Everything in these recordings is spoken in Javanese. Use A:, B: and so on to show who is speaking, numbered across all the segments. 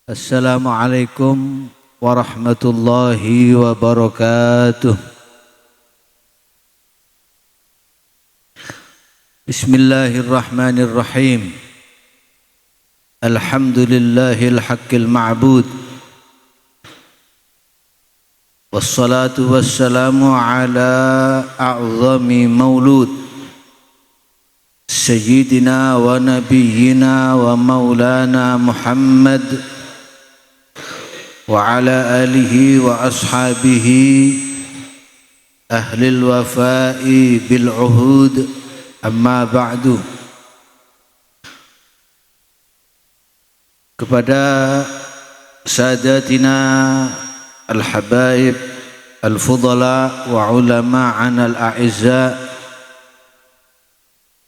A: Assalamualaikum warahmatullahi wabarakatuh. Bismillahirrahmanirrahim. Alhamdulillahil haqqil ma'bud. Wassalatu wassalamu ala a'zami maulud Sayyidina wa nabiyyina wa maulana Muhammad wa ala alihi wa ashabihi ahlil wafa'i bil uhud. Amma ba'du. Kepada sadatina al-habaib al-fudala wa ulama'ana al-a'izza,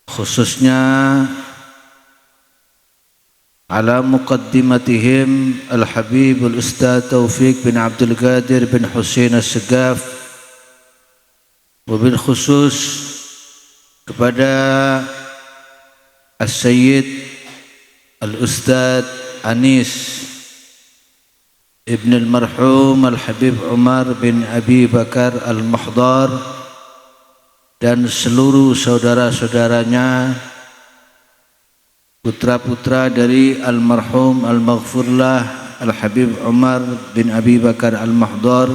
A: khususnya ala muqaddimatihim al-habib al-ustad Taufik bin Abdul Qadir bin Husain As-Segaf, wabil khusus kepada As-Sayyid Al-Ustad Anis Ibn al-Marhum Al-Habib Umar bin Abi Bakar Al-Muhdar dan seluruh saudara-saudaranya, putra-putra dari almarhum al-maghfurlah Al-Habib Umar bin Abi Bakar Al-Muhdar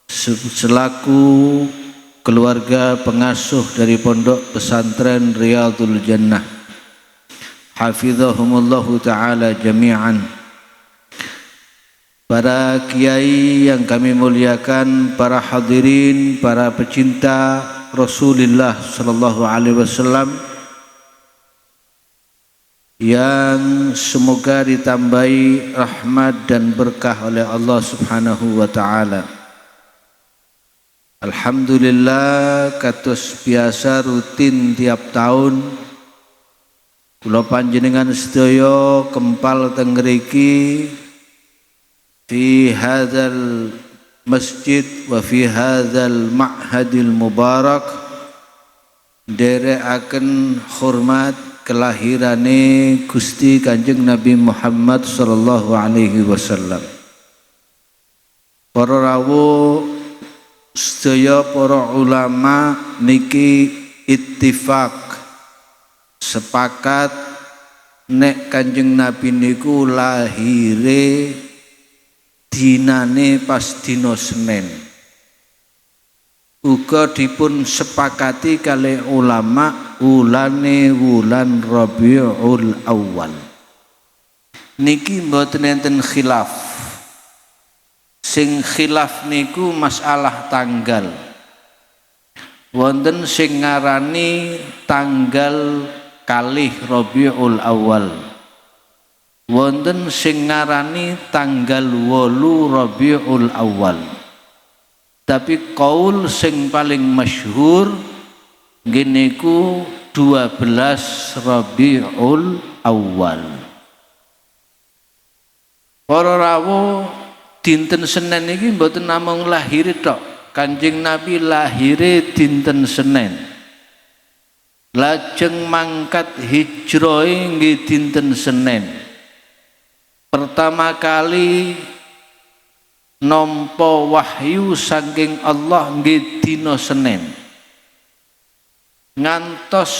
A: selaku keluarga pengasuh dari Pondok Pesantren Riyadhul Jannah, hafizahumullahu ta'ala jami'an. Para kiai yang kami muliakan, para hadirin, para pecinta Rasulullah sallallahu alaihi wasallam yang semoga ditambahi rahmat dan berkah oleh Allah Subhanahu wa taala. Alhamdulillah, kados biasa rutin tiap tahun kula panjenengan sedaya kempal teng mriki fi hadzal masjid wa fi hadzal ma'hadil mubarak, nderekaken hormat kelahirane Gusti Kanjeng Nabi Muhammad sallallahu alaihi wasallam. Para rawuh sedaya, para ulama niki ittifaq, sepakat nek Kanjeng Nabi niku lahire dinane pas dina Senin. Uga dipun sepakati kalih ulama ulane wulan Rabiul Awal. Niki mboten enten khilaf. Sing khilaf niku masalah tanggal. Wonten sing ngarani tanggal 2 Rabiul Awal. Wonten sing ngarani tanggal 8 Rabiul Awal. Tapi kaul sing paling masyhur nggih niku 12 Rabiul Awal. Para rawuh, dinten Senin iki mboten namung lahir tok. Kanjeng Nabi lahire dinten Senin. Lajeng mangkat hijrahe nggih dinten Senin. Pertama kali nampa wahyu saking Allah nggih dina Senin. Ngantos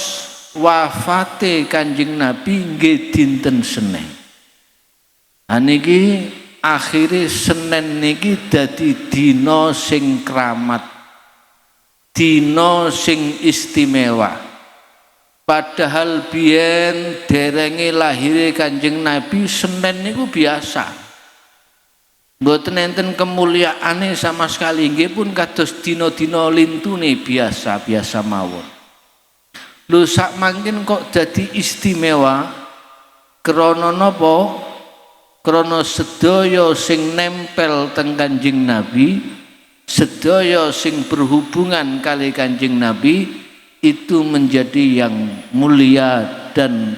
A: wafate Kanjeng Nabi nggih dinten Senin. Ha niki akhire Senin niki dadi dina sing keramat, dina sing istimewa. Padahal biyen derenge lahire Kanjeng Nabi, Senin niku biasa. Mboten enten kemuliaane sama sekali, nggih pun kados dina-dina lintune biasa-biasa mawon. Lho sak mangkin kok dadi istimewa krana napa? Krana sedaya sing nempel teng Kanjeng Nabi, sedaya sing berhubungan kali Kanjeng Nabi itu menjadi yang mulia dan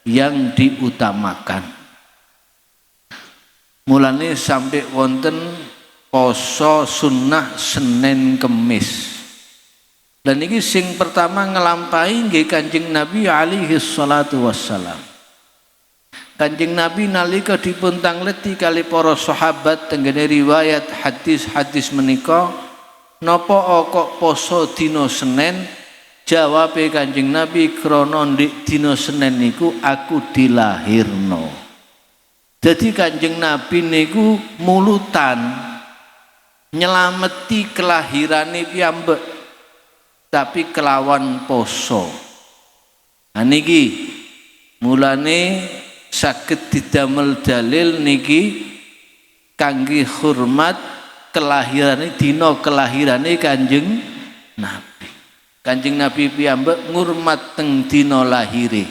A: yang diutamakan. Mulane sampai wonten poso sunnah Senin Kemis. Dan ini sing pertama ngelampahi nggih Kanjeng Nabi alaihi salatu wassalam. Kanjeng Nabi nalika dipun tangleti kali para sahabat tenggene riwayat hadis-hadis menika, napa kok poso dina Senin? Jawabe Kanjeng Nabi, krana ndik dina Senin niku aku dilahirno. Jadi Kanjeng Nabi niku mulutan nyelameti kelahirane piyambak tapi kelawan poso. Nah, niki mulane saged didamel dalil niki kangge hormat kelahirane, dina kelahirane Kanjeng Nabi. Kanjeng Nabi piyambak ngurmat teng dina lahire.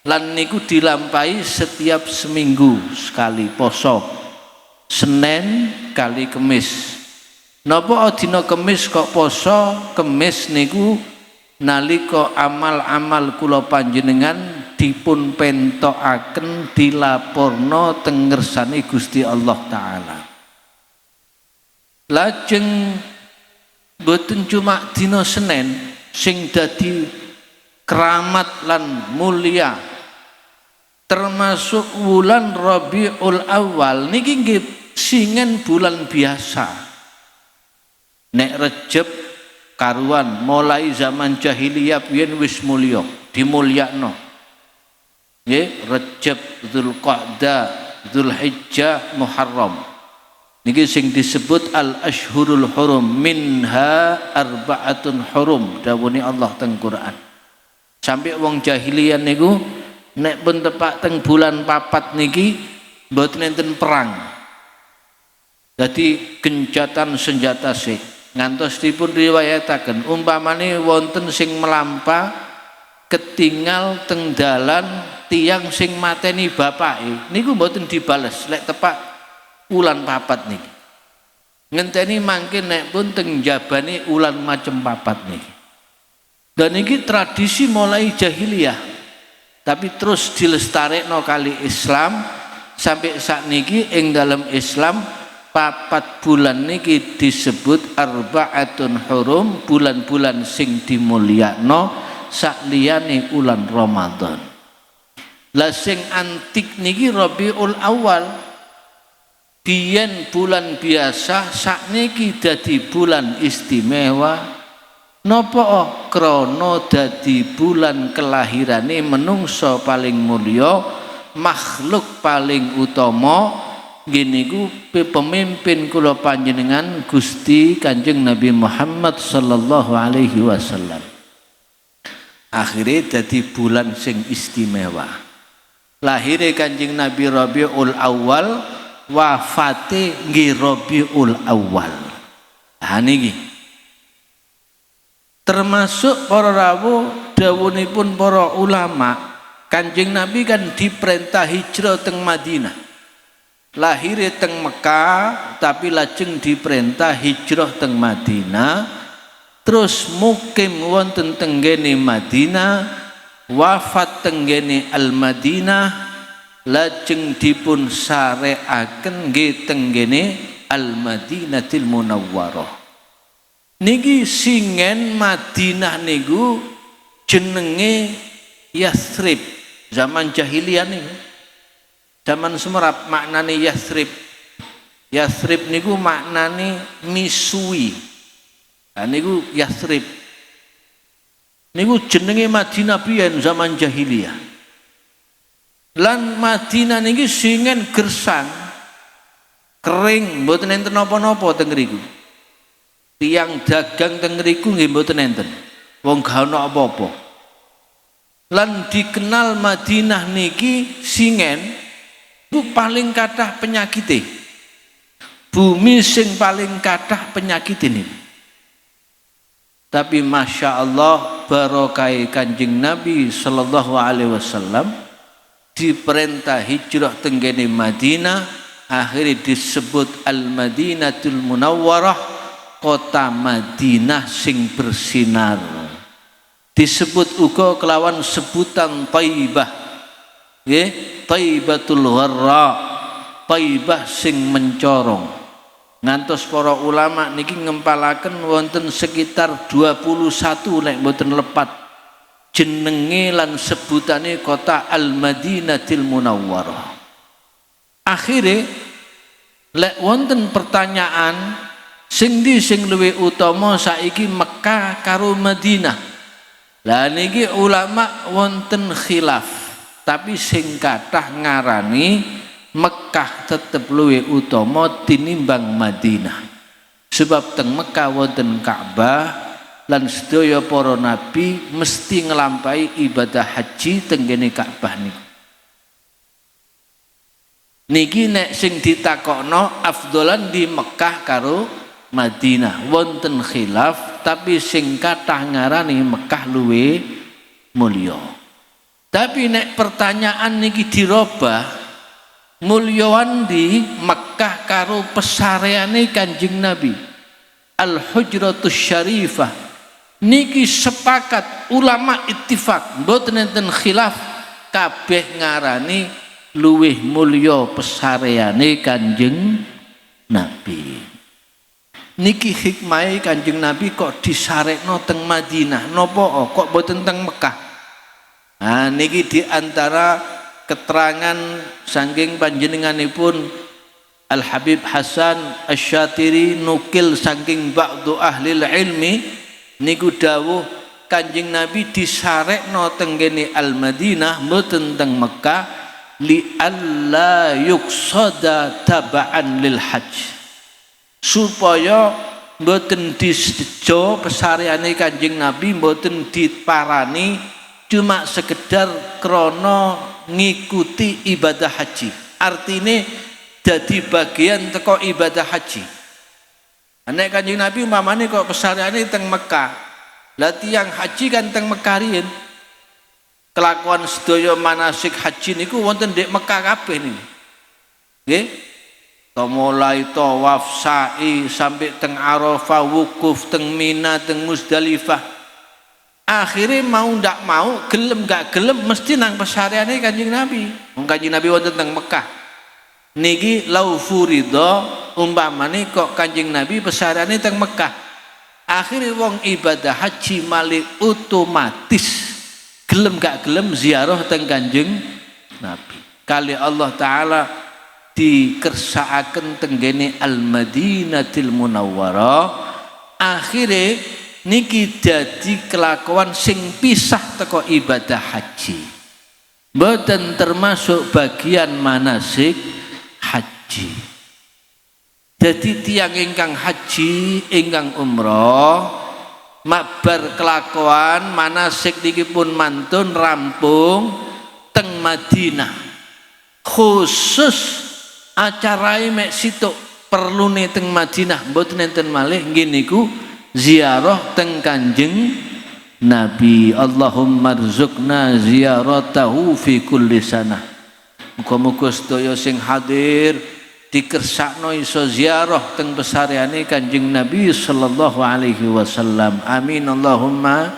A: Lan niku dilampahi setiap seminggu sekali poso. Senin kali Kemis. Napa dina Kemis kok poso? Kemis niku nalika amal-amal kula panjenengan dipun pentokaken, dilaporno teng ngersane Gusti Allah Taala. Lajeng boten cuma dina Senin sing dadi keramat lan mulia, termasuk wulan Rabiul Awal niki nggih singen bulan biasa. Nek Rejeb karuan mulai zaman jahiliyah biyen wis mulya, dimulyakno. Nggih, Rejeb, Dzulqa'dah, Dzulhijjah, Muharram. Niki sing disebut al ashhurul hurum, minha arba'atun hurum dawuhe Allah teng Quran. Sampai wong jahiliyah niku nek pun tepak teng bulan papat niki mboten enten perang. Jadi gencatan senjata sih. Ngantos dipun riwayataken umpamane wonten sing melampah ketinggal teng dalan tiyang sing mateni bapake niku mboten dibales lek tepak wulan papat niki. Ngenteni mangke nek pun teng jabane wulan macem papat niki. Dan ini tradisi mulai jahiliyah, tapi terus dilestarekno kali Islam sampai saat niki. Ing dalam Islam papat bulan niki disebut arba'atun hurum, bulan-bulan sing dimulyakno sakliyane bulan Ramadan. Lah, sing antik niki Rabiul Awal, biyen bulan biasa, sakniki dadi bulan istimewa. Napa? Krana dadi bulan kelahirane menungso paling mulya, makhluk paling utama, nggih niku pemimpin kula panjenengan, Gusti Kanjeng Nabi Muhammad sallallahu alaihi wasallam. Akhirnya dadi bulan sing istimewa. Lahire Kanjeng Nabi Rabiul Awal, wafate nggih Rabiul Awal. Ha, niki termasuk para rawuh, dawuhipun para ulama, Kanjeng Nabi kan diperintah hijrah teng Madinah. Lahir teng Mekah tapi lajeng diperintah hijrah teng Madinah, terus mukim wonten tenggene Madinah, wafat tenggene Al Madinah, lajeng dipun sareaken nggih tenggene Al Madinatil Munawwarah. Niki singen Madinah niku jenenge Yathrib zaman jahiliyah niku, zaman semerap maknane Yathrib. Yathrib niku maknane misui. Nah, niku Yathrib niku jenenge Madinah biyen zaman jahiliyah. Lan Madinah niki singen gersang, kering, mboten enten napa-napa teng ngriku. Tiyang dagang teng ngriku nggih mboten enten, wong gak ono apa-apa. Lan dikenal Madinah niki singen itu paling kathah penyakite, bumi sing paling kathah penyakit ini. Tapi masya Allah, barokah Kanjeng Nabi Sallallahu Alaihi Wasallam diperintah hijrah tenggene Madinah, akhirnya disebut Al Madinatul Munawwarah, kota Madinah sing bersinar. Disebut uga kelawan sebutan Taibah, nggih, Taibatul Gharra, Taibah sing mencorong. Ngantos para ulama niki ngempalaken wonten sekitar 21 nek mboten lepat Jenenge lan sebutane kota Al-Madinatil Munawwarah. Akhire lek wonten pertanyaan, sing di sing luwih utama saiki, Mekah karo Madinah? Lah, niki ulama wonten khilaf, tapi sing kathah ngarani Mekah tetep luwih utama tinimbang Madinah, sebab teng Mekah wonten Ka'bah lan sedaya para nabi mesti nglampahi ibadah haji teng gene Ka'bah niku. Niki nek sing ditakokno afdolan di Mekah karo Madinah, wonten khilaf, tapi sing kathah ngarani Mekah luwe mulya. Tapi nek pertanyaan niki dirobah, mulyawan di Mekah karo pesareane Kanjeng Nabi, Al Hujratus Syarifah, niki sepakat ulama, ittifaq, mboten enten khilaf, kabeh ngarani luwih mulya pesareane Kanjeng Nabi. Niki hikmahe Kanjeng Nabi kok disarekno teng Madinah, napa kok mboten teng Mekah? Nah, niki di antara keterangan saking panjenenganipun Al Habib Hasan Asy-Syatiri, nukil saking ba'du ahli ilmi, niku dawuh Kanjeng Nabi disarekno teng gene Al Madinah, mboten teng Mekah, li alla yuqsada taba'an lil hajj, supaya mboten disejo pesareane Kanjeng Nabi, mboten diparani cuma sekedar krono ngikuti ibadah haji, artine dadi bagian teko ibadah haji. Nek Kanjeng Nabi umpamane kok pesareane teng Mekah, lah tiyang haji kan teng Mekah riyin. Kelakuan sedaya manasik haji niku wonten ndek Mekah kabeh niki. Nggih. To mulai tawaf, sa'i, sampai teng Arafah, wukuf teng Mina, teng Muzdalifah. Akhirnya mau ndak mau, gelem gak gelem, mesti nang pesareane Kanjeng Nabi. Wong Kanjeng Nabi wonten teng Mekah. Niki lau furida umpamane kok Kanjeng Nabi pesareane teng Mekah. Akhirnya wong ibadah haji malih otomatis gelem gak gelem ziarah teng Kanjeng Nabi. Kali Allah Ta'ala dikersakaken tenggene Al Madinatil Munawwarah, akhirnya niki dadi kelakuan sing pisah teko ibadah haji, mboten termasuk bagian manasik haji. Jadi tiang ingkang haji, ingkang umroh, makbar kelakuan manasik niki pun mantun rampung teng Madinah, khusus acara mek situk perlune teng Madinah, mboten enten malih, nggih niku ziarah teng Kanjeng Nabi. Allahumma rzuqna ziyaratahu fi kulli sanah. Muga-muga sedaya sing hadir dikersakno iso ziarah teng pesareane Kanjeng Nabi sallallahu alaihi wasallam. Amin Allahumma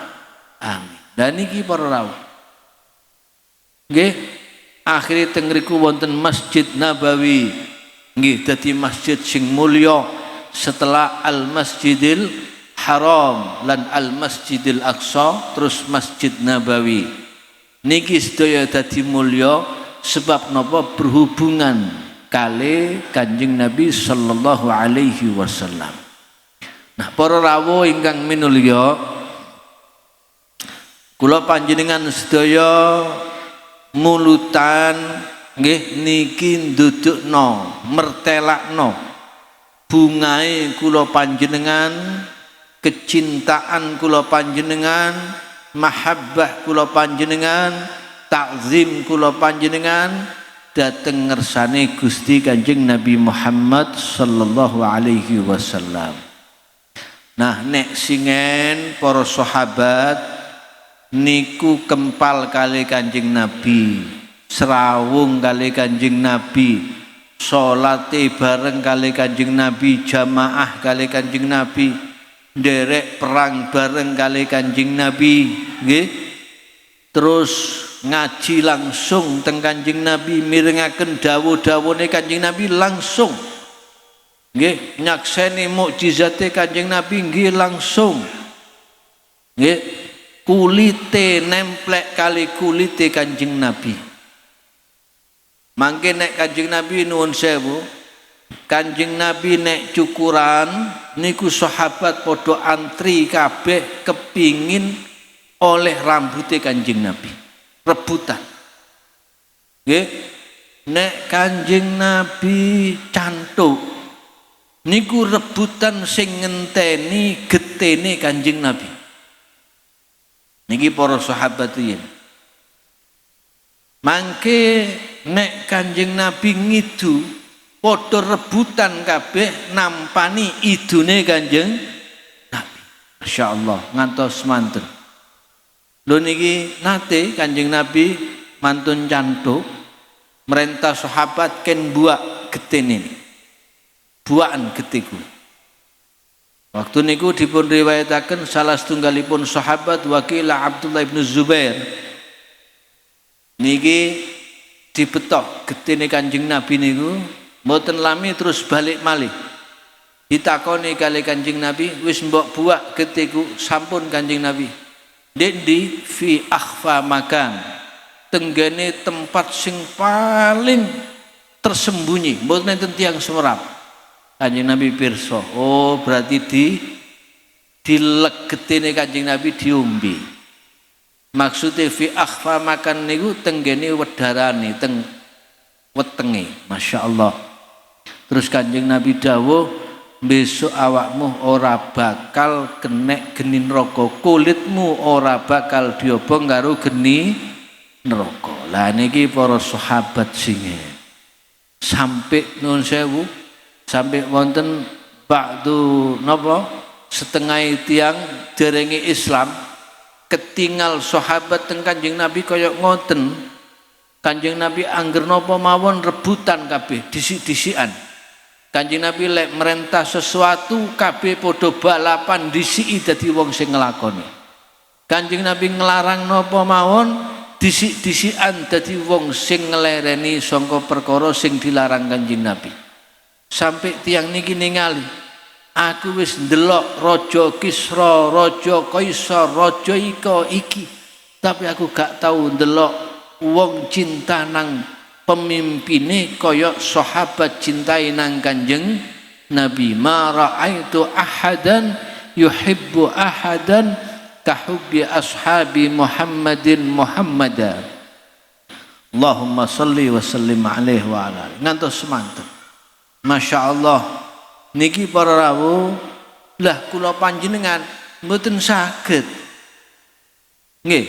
A: amin. Dan niki para rawuh. Nggih, akhire teng riku wonten Masjid Nabawi. Nggih, dadi masjid sing mulya setelah Al Masjidil Haram lan Al Masjidil Aqsa, terus Masjid Nabawi. Niki sedaya dadi mulya sebab napa? Berhubungan kali Kanjeng Nabi sallallahu alaihi wasallam. Nah, para rawuh ingkang minulya, kula panjenengan sedaya mulutan nggih niki ndudukno, mertelakno bungae kula panjenengan, kecintaan kula panjenengan, mahabbah kula panjenengan, takzim kula panjenengan dateng ngersane Gusti Kanjeng Nabi Muhammad sallallahu alaihi wasallam. Nah, nek singen para sahabat niku kempal kali Kanjeng Nabi, serawung kali Kanjeng Nabi, salate bareng kali Kanjeng Nabi, jamaah kali Kanjeng Nabi, nderek perang bareng kali Kanjeng Nabi, nggih. Terus ngaji langsung teng Kanjeng Nabi, mirengaken dawuh-dawuhne Kanjeng Nabi langsung. Nggih, nyakseni mukjizate Kanjeng Nabi nggih langsung. Nggih. Kulite nemplek kali kulite Kanjeng Nabi. Mangke nek Kanjeng Nabi, nuwun sewu, Kanjeng Nabi nek cukuran niku sahabat padha antri kabeh kepingin oleh rambute Kanjeng Nabi, rebutan nggih. Nek Kanjeng Nabi cantuk niku rebutan sing ngenteni getene Kanjeng Nabi. Niki para sahabat riyin. Mangke nek Kanjeng Nabi ngidu, padha rebutan kabeh nampani idune Kanjeng Nabi. Masya Allah, ngantos manten. Lho, niki nate Kanjeng Nabi mantun cantuk, merintah sahabat ken buak getene ini. Buaken getiku. Waktu niku dipun riwayataken salah setunggalipun sahabat, wakila Abdullah ibnu Zubair. Niki dibetok getine Kanjeng Nabi niku mboten lami terus balik malih. Ditakoni kali Kanjeng Nabi, "Wis mbok buak getiku?" "Sampun, Kanjeng Nabi." "Ndek ndi?" "Fi akhfa makan." Tenggene tempat sing paling tersembunyi, mboten enten tiyang semerap. Kanjeng Nabi pirsa, oh, berarti dileg getine Kanjeng Nabi diombe. Maksudnya fi akhfa makan niku tenggene wedarane, teng wetenge. Masya Allah. Terus Kanjeng Nabi dawuh, "Besok awakmu ora bakal kenek geni neraka, kulitmu ora bakal diobong karo geni neraka." Lah, niki para sahabat singe sampai, nuwun sewu, sampai wonten ba'du napa setengah tiang derenge Islam, ketingal sahabat teng Kanjeng Nabi kaya ngoten. Kanjeng Nabi angger napa mawon rebutan kabeh, disik-disikan. Kanjeng Nabi lek merentah sesuatu, kabeh padha balapan disiki dadi wong sing nglakoni. Kanjeng Nabi nglarang napa mawon, disik-disikan dadi wong sing nglereni sangka perkara sing dilarang Kanjeng Nabi. Sampai tiang niki ningali, "Aku wis ndelok Raja Kisra, Raja Kaisar, Raja iko iki, tapi aku gak tau ndelok wong cinta nang pemimpine kaya sahabat cintai nang Kanjeng Nabi. Ma ra'aitu ahadan yuhibbu ahadan kahubbi ashabi Muhammadin Muhammada." Allahumma salli wa sallim alaihi wa ala. Ngantos semanten. Masya Allah, niki para rawuh. Lah, kula panjenengan mboten saged nggih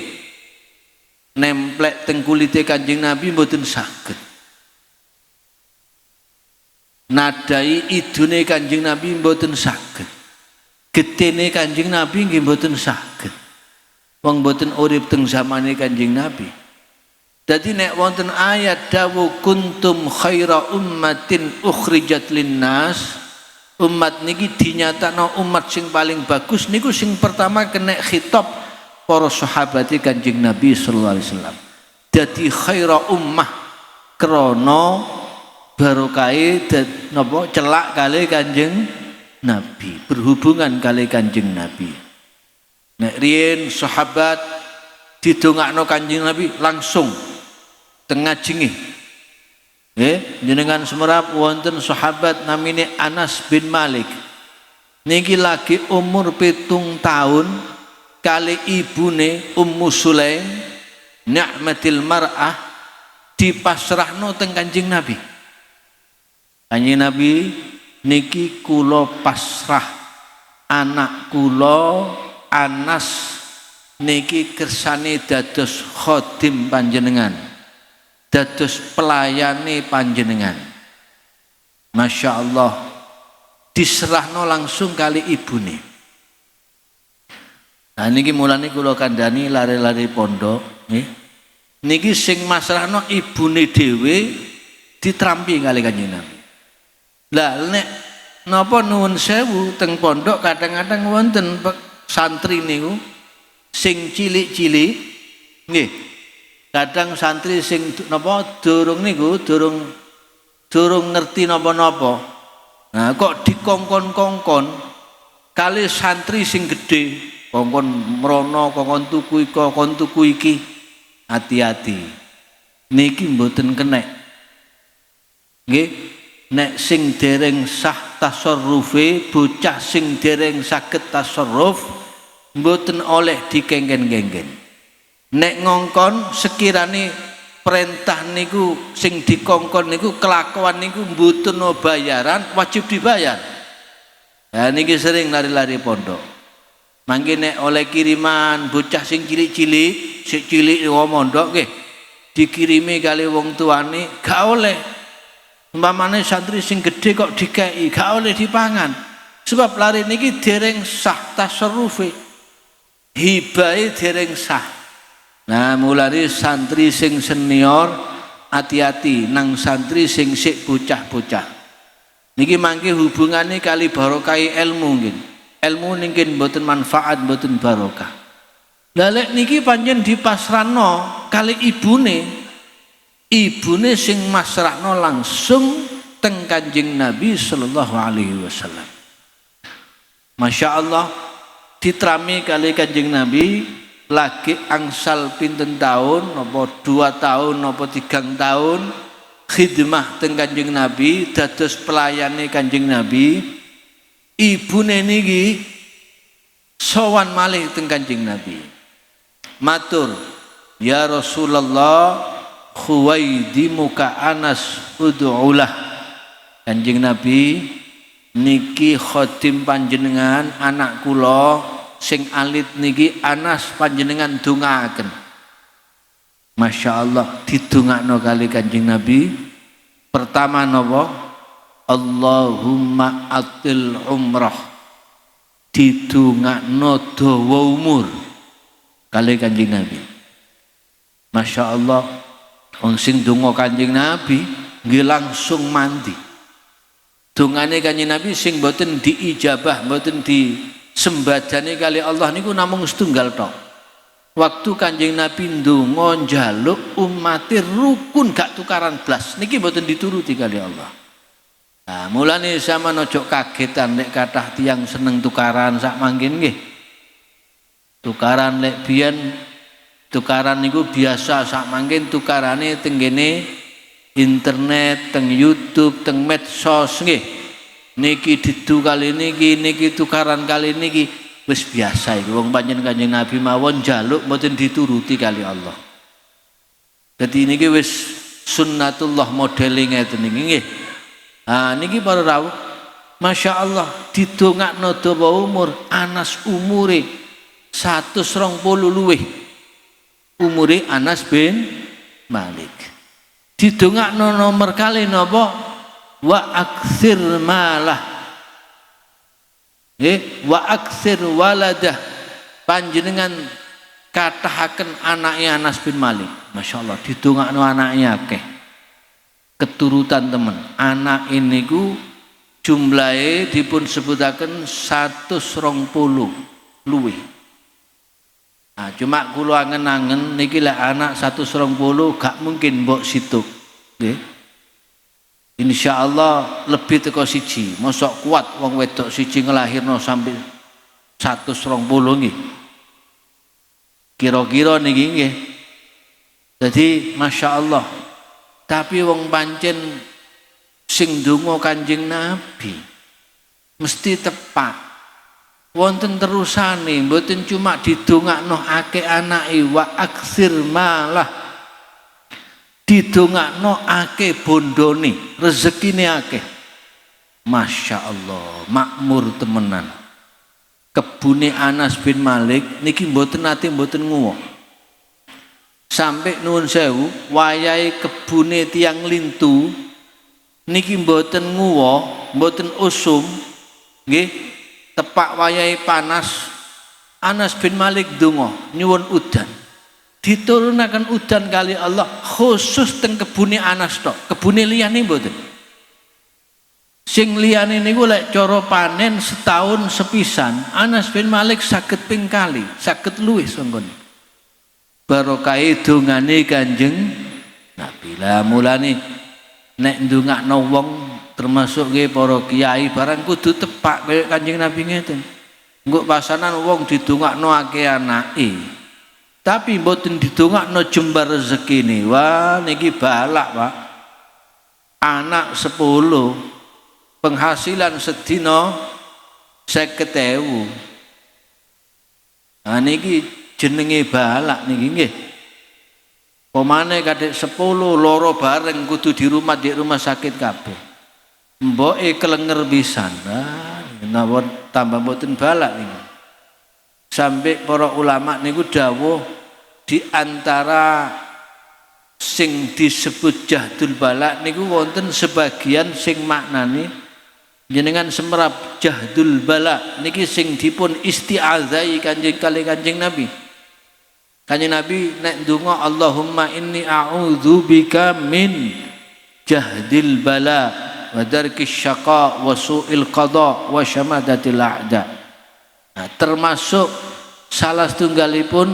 A: nemplek teng kulite Kanjeng Nabi, mboten saged nadai idune Kanjeng Nabi, mboten saged getene Kanjeng Nabi nggih mboten saged, wong mboten urip teng zamane Kanjeng Nabi. Dadi nek wonten ayat dawuh kuntum khaira ummatin ukhrijat linnas, umat niki dinyatakno umat sing paling bagus, niku sing pertama kena khitab para sahabat Kanjeng Nabi sallallahu alaihi wasallam. Dadi khaira ummah krana barokahe napa celak kali Kanjeng Nabi, berhubungan kali Kanjeng Nabi. Nek riyen sahabat didongakno Kanjeng Nabi langsung tengah jengih. Jenengan semerap wonten sahabat namine Anas bin Malik. Niki lagi umur 7 tahun kali ibune Ummu Sulaim, ni'matil mar'ah, dipasrahno teng Kanjeng Nabi. "Kanjeng Nabi, niki kula pasrah anak kula Anas niki kersane dados khodim panjenengan, dados pelayane panjenengan." Masya Allah, diserahno langsung kali ibune. Nah, niki mulane kula kandhani lare-lare pondok nggih. Niki sing masrahno ibune dhewe ditrampi kali Kanjeng Nabi. Lah, nek napa, nuwun sewu, teng pondok kadang-kadang wonten santri niku sing cilik-cilik nggih. Kadang santri sing napa durung niku durung durung ngerti napa-napa. Nah, kok dikongkon-kongkon kali santri sing gedhe. Kongkon mrono, kongkon tuku iko, kon tuku iki. Hati-hati. Niki mboten kenek. Nggih, nek sing dereng sah tasarrufe, bocah sing dereng saged tasarruf mboten oleh dikengken-kengken. Nek ngongkon, sekirane perintah niku sing dikongkon niku kelakuan niku mboten bayaran, wajib dibayar. Ya niki sering lari-lari pondok. Mangke nek oleh kiriman bocah sing cilik-cilik, sik cilik wong mondok nggih, dikirimi kali wong tuane gak oleh. Umpamane santri sing gede kok dikei, gak oleh dipangan. Sebab lari niki dereng sah tasarrufe. Hibahe dereng sah. Nah, mulane santri sing senior hati-hati nang santri sing sik bocah-bocah. Niki mangke hubungane kali barokah ilmu nggih. Ilmu niki mboten manfaat, mboten barokah. Lah lek niki pancen dipasrahno kali ibune. Ibune sing masrahno langsung teng Kanjeng Nabi sallallahu alaihi wasallam. Masya Allah, ditrami kali Kanjeng Nabi lagi angsal pinten tahun, napa 2 tahun napa 3 tahun khidmah teng Kanjeng Nabi, dados pelayane Kanjeng Nabi. Ibune niki sowan malih teng Kanjeng Nabi, matur, "Ya Rasulullah, khuwaidimuka Anas, ud'ulah." Kanjeng Nabi, niki khodim panjenengan, anak kula sing alit niki Anas, panjenengan dongaaken. Masya Allah, didongakno kali Kanjeng Nabi. Pertama napa? "Allahumma atil umrah." Didongakno dawa umur kali Kanjeng Nabi. Masya Allah, wong sing donga Kanjeng Nabi nggih langsung mandi. Dongane Kanjeng Nabi sing mboten diijabah, mboten disembadani kali Allah niku namung setunggal tok. Waktu Kanjeng Nabi ndonga njaluk umate rukun, gak tukaran blas, niki mboten dituruti kali Allah. Nah, mulane sama ojo kagetan nek kathah tiyang seneng tukaran sak mangkin nggih. Tukaran, lek biyen tukaran niku biasa, sak mangkin tukarane tenggene internet, teng YouTube, teng medsos nggih. Niki didu kali niki, niki tukaran kali niki, wis biasa iku. Wong pancen Kanjeng Nabi mawon njaluk mboten dituruti kali Allah. Dadi niki wis sunnatullah, modele ngeten niki nggih. Ah, niki para rawuh, Masya Allah, didongakno dawa umur Anas, umure 120 luwih umure Anas bin Malik. Didongakno nomor kali napa? "Wa aktsir malah." Nggih, "Wa aktsir waladah." Panjenengan katahaken anaknya Anas bin Malik. Masya Allah, didongakno anaknya akeh. Keturutan temen. Anak ini ku jumlahe dipun sebutaken 120 luwih. Nah, cuma kula angen-angen niki lek anak 120 gak mungkin mbok situ. Nggih. Insya Allah lebih teko siji. Mosok kuat wong wedok siji ngelahirno sampai 120 nggih. Kira-kira niki nggih. Jadi Masya Allah. Tapi wong pancen sing donga Kanjeng Nabi mesti tepat. Wonten terusane, mboten cuma didongakno akeh anake, "Wa aktsir malah," didongakno akeh bondone, rezekine akeh. Masya Allah, makmur temenan. Kebune Anas bin Malik niki mboten nate mboten nguwoh. Sampai, nuwun sewu, wayahe kebune tiang lintu niki mboten nguwoh, mboten usum nggih. Tepak wayahe panas, Anas bin Malik donga nyuwun udan. Diturunaken udan kali Allah khusus teng kebune Anas tok, kebune liyane mboten. Sing liyane niku lek cara panen setahun sepisan, Anas bin Malik saged ping kali, saged luwih sangkone. Barokahe dongane Kanjeng Nabi. Lah mulane nek ndongakno wong, termasuk nggih para kiai barang, kudu tepak kaya Kanjeng Nabi ngeten. Engko pasanan wong didongakno akeh anake. Tapi mboten didongakno jembar rezekine. Wah, niki balak, Pak. Anak 10, penghasilan sedina 50.000. Nah, niki jenenge balak niki, nggih. Pemane kadek 10 loro bareng kudu di rumah sakit kabeh. Mboke kelenger pisan. Nah, napa tambah mboten balak niki. Sampai para ulama niku dawuh, di antara sing disebut jahdul balak niku wonten sebagian sing maknani jenengan semerap jahdul balak niki sing dipun isti'adzai Kanjeng kali Kanjeng Nabi. Kanjeng Nabi nek ndonga, "Allahumma inni a'udzu bika min jahdil bala wa darkis syaqa wa su'il qada wa syamadatil a'da." Nah, termasuk salah setunggalipun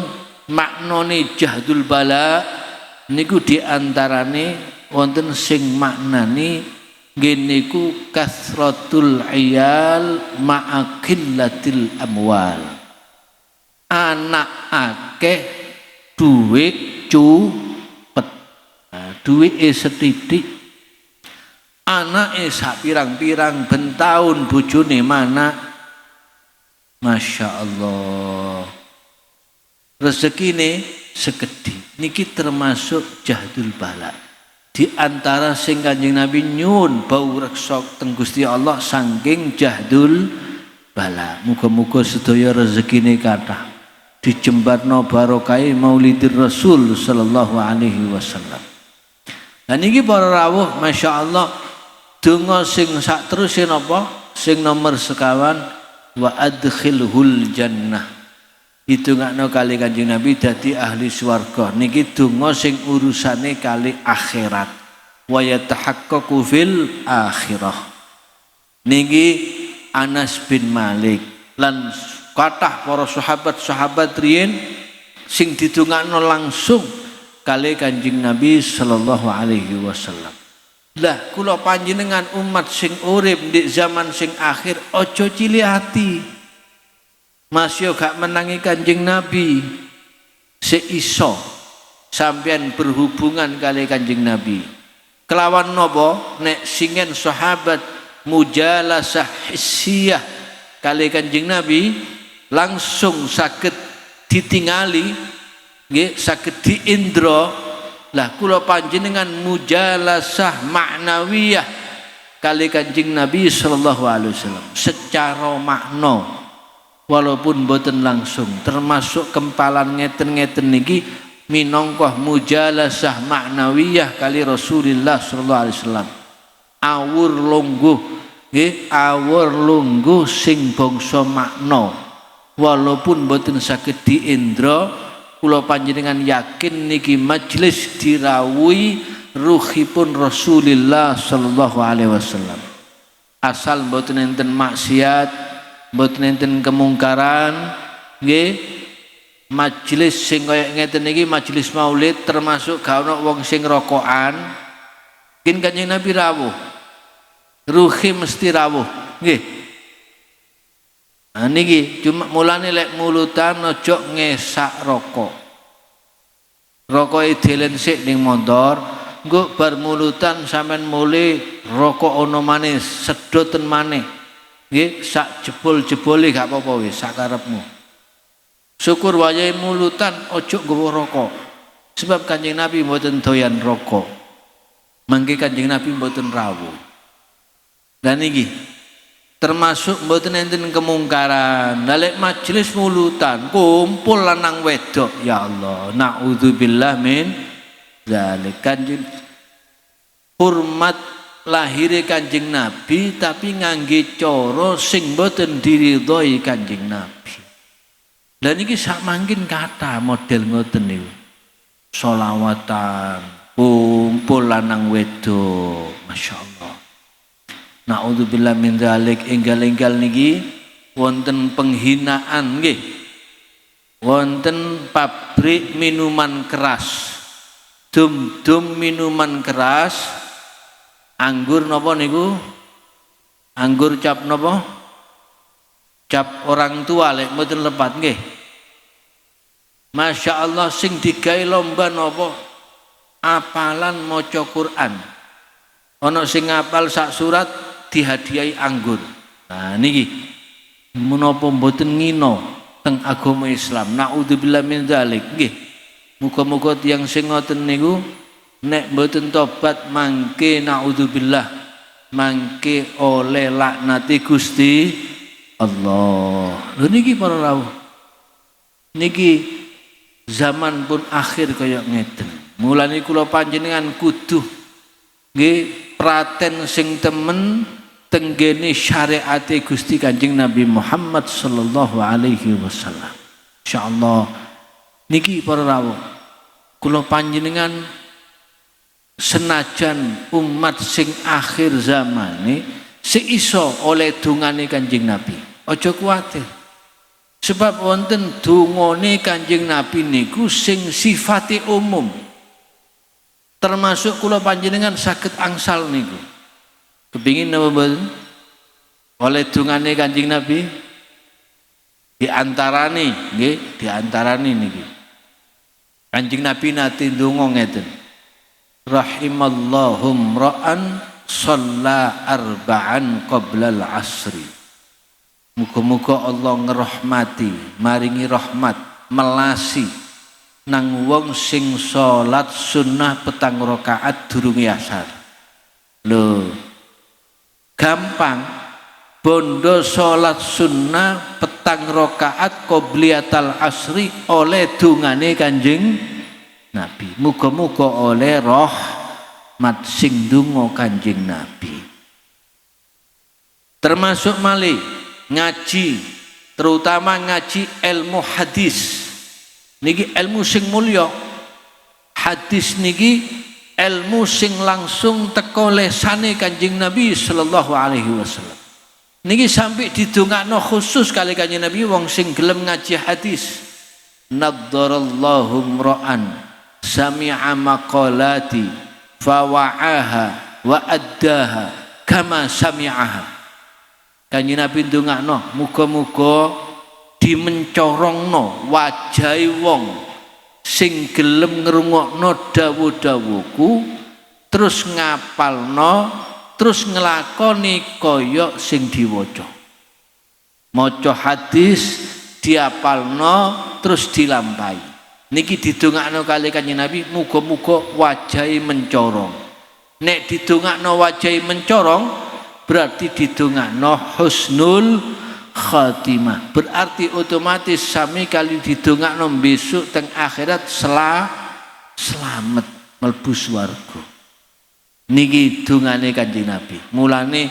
A: maknane jahdul bala niku diantarane wonten sing maknani nggih niku kasratul iyal ma'a qillatil amwal. Anak akeh, duit cupet. Nah, duwite sethithik, anake sak pirang-pirang, ben taun bojone mana. Masya Allah, rezekine sekedhik. Niki termasuk jahdul bala, di antara sing Kanjeng Nabi nyuwun bau reksa teng Gusti Allah saking jahdul bala. Muga-muga sedaya rezekine kathah, dijembarno barokahe Maulidir Rasul sallallahu alaihi wasallam. Dan niki para rawuh, Masya Allah, donga sing sak teruse napa? Sing nomor 21, wa adkhilhul jannah. Didongakno kali Kanjeng Nabi dadi ahli swarga. Niki donga sing urusane kali akhirat. Wa yatahaqqaqu fil akhirah. Niki Anas bin Malik lan kathah para sahabat-sahabat riyin sing didongakno langsung kali Kanjeng Nabi sallallahu alaihi wasallam. Lah, kula panjenengan umat sing urip di zaman sing akhir, ojo cilik ati. Mas yo gak menangi Kanjeng Nabi. Seiso sampean berhubungan kali Kanjeng Nabi. Kelawan nopo? Nek singen sahabat mujalasah hissiyah kali Kanjeng Nabi, langsung saged ditingali nggih, saged diindra. Lah, kula panjenengan mujalasah maknawiyah kali Kanjeng Nabi sallallahu alaihi wasallam secara makna walaupun boten langsung, termasuk kempalan ngeten-ngeten niki minangka mujalasah maknawiyah kali Rasulullah sallallahu alaihi wasallam. Awur lungguh nggih, awur lungguh sing bangsa makna, walaupun boten saged diindra, kula panjenengan yakin niki majelis dirawuhi ruhipun Rasulullah sallallahu alaihi wasallam. Asal mboten enten maksiat, mboten enten kemungkaran nggih, majelis sing kaya ngeten niki, majelis maulid, termasuk gak ono wong sing rokokan, mungkin Kanjeng Nabi rawuh, ruhi mesti rawuh nggih. Nah, niki cuma mulane lek mulutan ojo ngesak rokok. Rokoke delen sik ning montor, engko bar mulutan sampean mulih rokok ono maneh, sedoten maneh. Nggih, sak jebol-jebole gak apa-apa wis, sak karepmu. Syukur wayahe mulutan ojo nggawa rokok. Sebab Kanjeng Nabi mboten doyan rokok. Mangke Kanjeng Nabi mboten rawuh. Dan niki termasuk mboten enten kemungkaran. Lah, lek majelis mulutan kumpul lanang wedok, ya Allah, naudzubillah min dzalik. Kanjeng hormat lahire Kanjeng Nabi tapi ngangge cara sing mboten diridhoi Kanjeng Nabi. Lah, niki sak mangkin kathah model ngoten niku. Solawatan, kumpul lanang wedok, Masya Allah. Naudzubillah min dzalik, enggal-enggal niki wonten penghinaan nggih. Wonten pabrik minuman keras. Dum-dum minuman keras, anggur napa niku? Anggur cap napa? Cap orang tua lek mboten lepat, nggih. Masya Allah, sing digawe lomba napa? Apalan maca Quran. Ana sing ngapal sak surat dihadiahi anggur. Nah, niki menapa mboten ngino teng agama Islam? Naudzubillah min dzalik, nggih. Muga-muga tiyang sing ngoten niku nek mboten tobat mangke, naudzubillah, mangke oleh laknati Gusti Allah. Lho, niki para rawuh. Niki zaman pun akhir kaya ngeten. Mulane kula panjenengan kudu nggih praten sing temen tenggene syariate Gusti Kanjeng Nabi Muhammad sallallahu alaihi wasallam. Insyaallah niki para rawuh, kula panjenengan senajan umat sing akhir zamane sing iso oleh dungane Kanjeng Nabi. Aja kuwatir. Sebab wonten dungane Kanjeng Nabi niku sing sifate umum. Termasuk kula panjenengan saged angsal niku. Kepingin napa mboten? Oleh dungane Kanjeng Nabi di antarane nggih, di antarane niki. Kanjeng Nabi nate ndonga ngeten. Rahimallahu imra'an shalla arba'an qoblal asri. Muga-muga Allah ngerahmati, maringi rahmat, melasi nang wong sing salat sunnah 4 rakaat durung asar. Lho, gampang bondo salat sunnah 4 rakaat qobliyatal asri oleh dungane Kanjeng Nabi. Muga-muga oleh rahmat sing donga Kanjeng Nabi. Termasuk malih ngaji, terutama ngaji ilmu hadis. Niki ilmu sing mulya. Hadis niki ilmu sing langsung teko lesane Kanjeng Nabi sallallahu alaihi wasallam. Niki sampai didongakno khusus kali Kanjeng Nabi wong sing gelem ngaji hadis. Naddarallahu imra'an sami'a maqalati fawa'aha wa addaha kama sami'aha. Kanjeng Nabi ndongakno muga-muga dimencorongno wajahe wong sing gelem ngrungokno dawuh-dawuhku, terus ngapalno, terus nglakoni kaya sing diwaca. Maca hadis diapalno terus dilampahi. Niki didongakno kali Kanjeng Nabi muga-muga wajahe mencorong. Nek didongakno wajahe mencorong berarti didongakno husnul khatimah. Berarti otomatis sami kali didongakno besok teng akhirat selamat mlebu swarga. Niki dongane Kanjeng Nabi. Mulane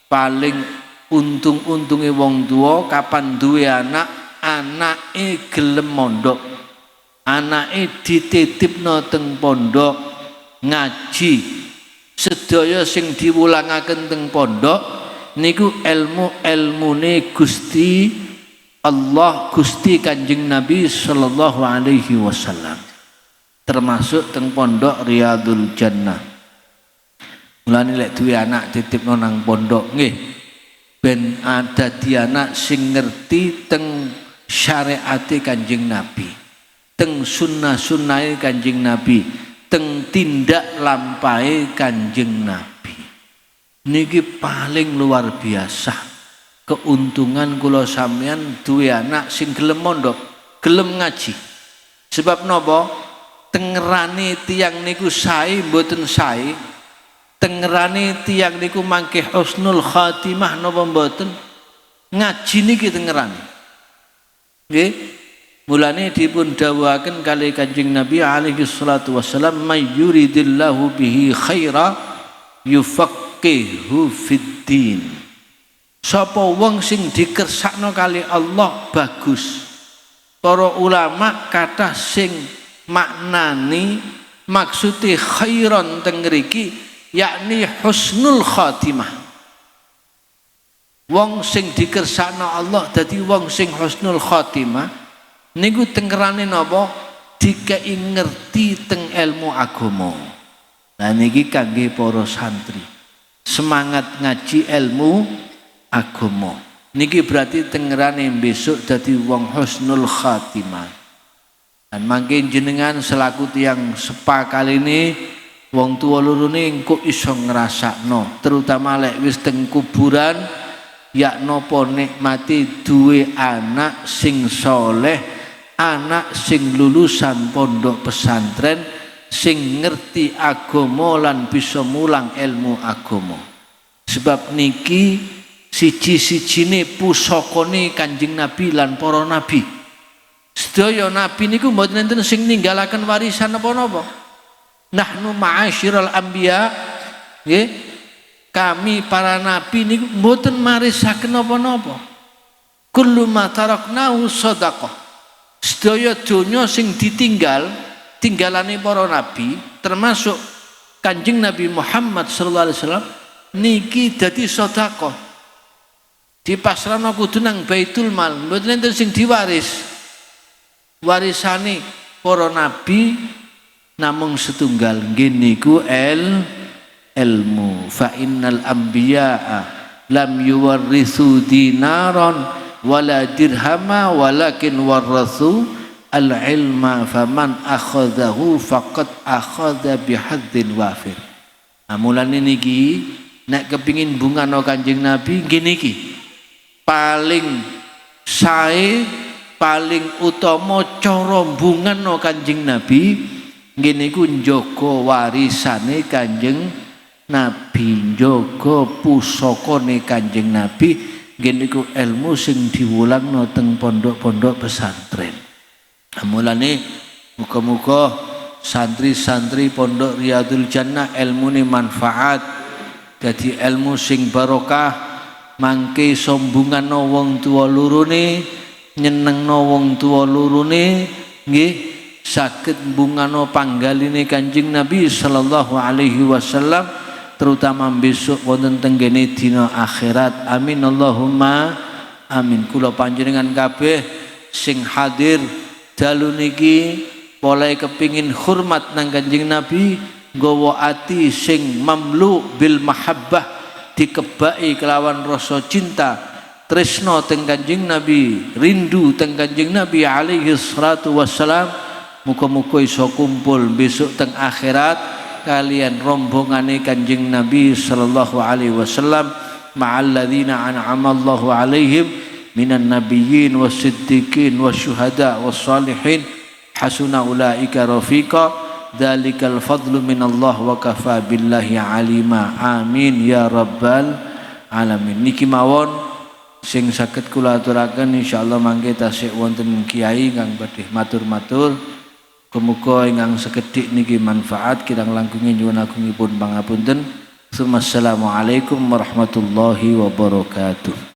A: paling untung-untunge wong tua kapan duwe anak, anake gelem mondok. Anake dititipno teng pondok ngaji. Sedaya sing diwulangaken teng pondok niku ilmu-ilmune Gusti Allah, Gusti Kanjeng Nabi sallallahu alaihi wasallam. Termasuk teng pondok Riyadul Jannah. Mulane lek duwe anak titipno nang pondok nggih. Ben ada di anak sing ngerti teng syariate Kanjeng Nabi, teng sunnah-sunnahe Kanjeng Nabi, teng tindak lampahe Kanjeng Nabi. Niki paling luar biasa keuntungan kula sampeyan duwe anak sing gelem mondok, gelem ngaji. Sebab napa? Tengerane tiyang niku sae mboten sae, tengerane tiyang niku mangke husnul khatimah napa mboten, ngaji niki tengerane. Nggih. Mulane dipun dawuhaken kali Kanjeng Nabi alaihi salatu wassalam, may yuridillahu bihi khaira yufaqihu fiddin. Sapa wong sing dikersakno kali Allah bagus. Para ulama kathah sing maknani maksude khairon teng mriki yakni husnul khatimah. Wong sing dikersakno Allah dadi wong sing husnul khatimah niku tengkerane napa? Dikei ngerti teng ilmu agama. Nah, niki kangge para santri. Semangat ngaji ilmu agama. Niki berarti tengerane besok dadi wong husnul khatimah. Dan mangke jenengan selaku tiyang sepa kali ini wong tua lorone engko iso ngrasakno, terutama lek wis teng kuburan, ya napa nikmati duwe anak sing soleh, anak sing lulusan pondok pesantren, sing ngerti agama lan bisa mulang ilmu agama. Sebab niki siji-sijine pusakane Kanjeng Nabi lan para nabi. Sedaya nabi niku mboten enten sing ninggalaken warisan napa-napa. Nahnu ma'asyiral anbiya, nggih, kami para nabi niku mboten marisaken napa-napa. Kullu ma taraknahu shadaqah. Sedaya donya sing ditinggal, tinggalane para nabi termasuk Kanjeng Nabi Muhammad sallallahu alaihi wasallam niki dadi sedekah. Dipasrahno kudu nang Baitul Mal, mboten enten sing diwaris. Warisane para nabi namung setunggal, nggih niku ilmu. Fa innal anbiya'a lam yuwarrithu dinaran wala dirhama walakin warrathu al ilma, faman akhadhahu faqad akhadha bihadzin wafir. Nah, mulane niki nek kepingin bungahno Kanjeng Nabi, nggih niki paling sae, paling utama cara bungahno Kanjeng Nabi nggih niku njaga warisane Kanjeng Nabi, njaga pusakane Kanjeng Nabi, nggih niku ilmu sing diwulangno teng pondok-pondok pesantren. Nah, mulane muga-muga santri-santri Pondok Riyadul Jannah ilmune manfaat, dadi ilmu sing barokah, mangke iso mbungahno wong tuwa lorone, nyenengno wong tuwa lorone, nggih saged mbungahno panggaline Kanjeng Nabi sallallahu alaihi wasallam, terutama besok wonten tenggene dina akhirat. Amin Allahumma amin. Kula panjenengan kabeh sing hadir dalu niki mulai kepingin hormat nang Kanjeng Nabi, nggawa ati sing mamlu bil mahabbah, dikebaki kelawan rasa cinta tresno teng Kanjeng Nabi, rindu teng Kanjeng Nabi alaihi salatu wassalam. Muga-muga iso kumpul besok teng akhirat kalian rombongane Kanjeng Nabi sallallahu alaihi wasallam, ma'al ladzina an'amallahu alaihim minan nabiyyin wasiddiqin wasyuhada wassalihin, hasuna ulaika rafiqa, dzalikal fadlu minallah wa kafa billahi alima. Amin ya rabbal alamin. Niki mawon sing saged kula aturaken. Insyaallah mangke tasik wonten kiai kang badhe matur-matur. Muga ingkang sekedhik niki manfaat, kirang langkunge nyuwun agungipun pangapunten. Assalamualaikum warahmatullahi wabarakatuh.